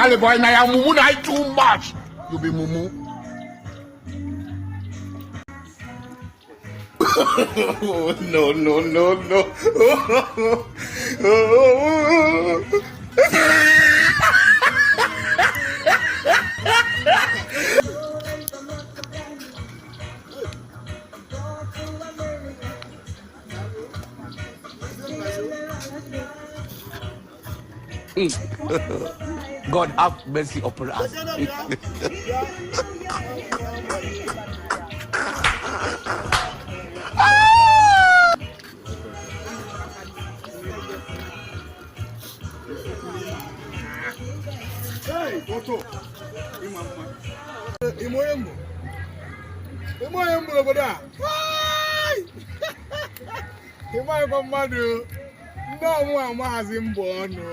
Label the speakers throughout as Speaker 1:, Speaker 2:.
Speaker 1: Charlie boy, na your mumu na too much. You be mumu.
Speaker 2: No, no, no, no.
Speaker 3: God have mercy upon us.
Speaker 4: Hey, Otto. Ịma mma. Ịma onye mbụ. Ịma onye mbụ n'obodo a. Hai! Ịma ịkwa mmadụ. Ndị ọmụa maazị mbụ ọnụ.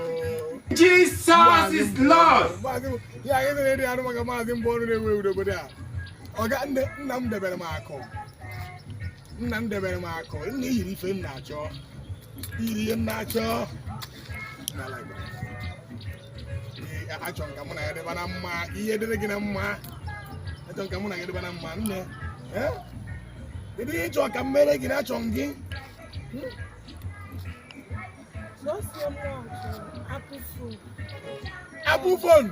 Speaker 3: Jesus is Lord.
Speaker 4: Maazị ya anyị na-eri arụ maka maazị mbụ ọnụ na-ewu ewu n'obodo a. Ọga nne nna m debere m akụ. Nna m debere m akụ. Nna iyiri ife m na-achọ. Iyiri ihe m na-achọ. N'ala Igbo. Achọ m ka mụ na ya dịba na mma, ihe dịrị gị na mma. Achọ m ka mụ na gị dịba na mma, nne. Kedu ihe ị chọrọ ka m mere gị na achọ m gị? Apple phone.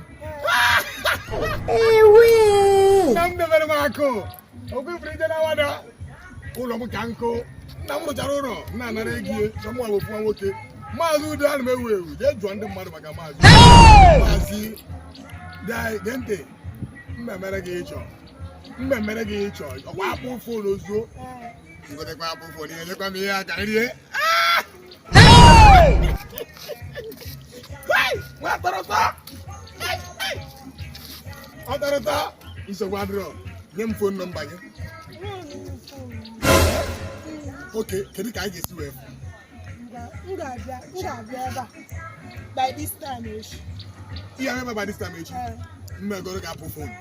Speaker 4: Nna m debere m akụ. Okwefere ije na wada. Ụlọ m ka nkụ. Nna m rụchara ụlọ, m na-anara ego ihe, chọọ mụ ofu nwa nwoke. Maazị Udo ana m ewu ewu, jee jụọ ndị mmadụ maka maazị. Maazị, gee ntị, m emere gị ịchọ. M emere gị ịchọ. Ọkwa Apple phone ozuo. Ngotekwa Apple phone, ihe nyekwa m ihe aka rie. Nwa tọrọ ụtọ. Ọ tọrọ ụtọ. Nsogbu adịrọ. Nye m phone number gị. Okay, kedu ka anyị ga-esi wee fụ?
Speaker 5: M ga-abịa ebe a by this time echi.
Speaker 4: Ihe ebe by this time echi. M egoro gị Apple phone.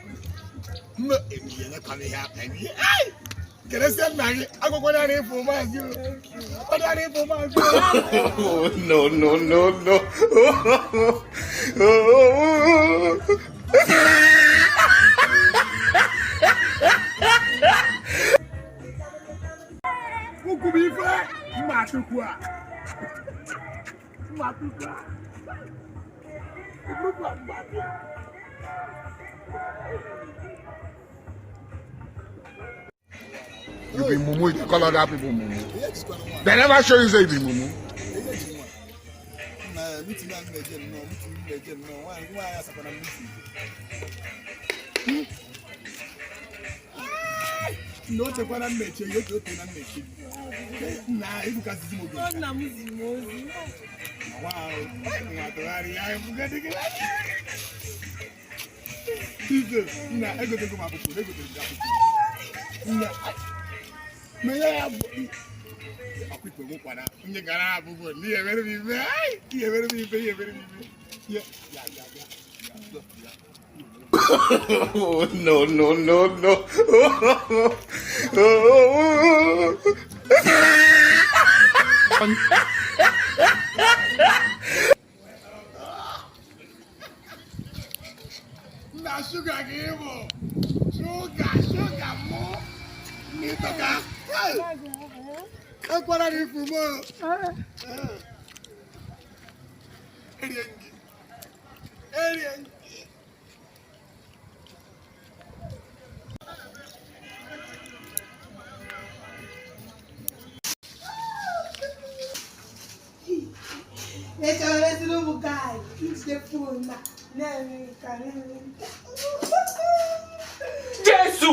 Speaker 4: M enyekwa m ihe aka rie. Kenesie nna gị, agwakwana ya na ịfụ maazị o. Agwakwana ya na ịfụ maazị o.
Speaker 2: No, no, no, no.
Speaker 4: Ukwu bụ ife mma chukwu a. Mma chukwu a. Ukwu a mma chukwu a.
Speaker 1: You be mumu, you call other people mumu. They never show you say you be mumu.
Speaker 4: Meeting a na-eje nnọọ, meeting na-eje nnọọ, nwaanyị nwaanyị asakwana meeting. Na o chekwana m na-eche gị, oge ote na m na-eche gị. Na ibukasịzi m oge.
Speaker 5: Nna m zi m ozi.
Speaker 4: Nwa tụgharị ya, ebugadi gị. Nna egotego m akwụkwọ, egotere m akwụkwọ. Nna, menye ya bụ ọkwa ikpe m kwara onye gara abụbọ n'ihe mere m ife, ihe mere m ife, ihe mere m ife. Ya, ya, ya, ya, ya.
Speaker 2: No, no, no, no.
Speaker 4: Nna shuga gị bụ shuga shuga mụ n'ịtọka. Ekwara na ifu mụ. Erie gị. Erie gị.
Speaker 5: Echọrọ ezigbo ụmụ guy ijide phone na na-eme nka na-eme nka.
Speaker 3: Jésù!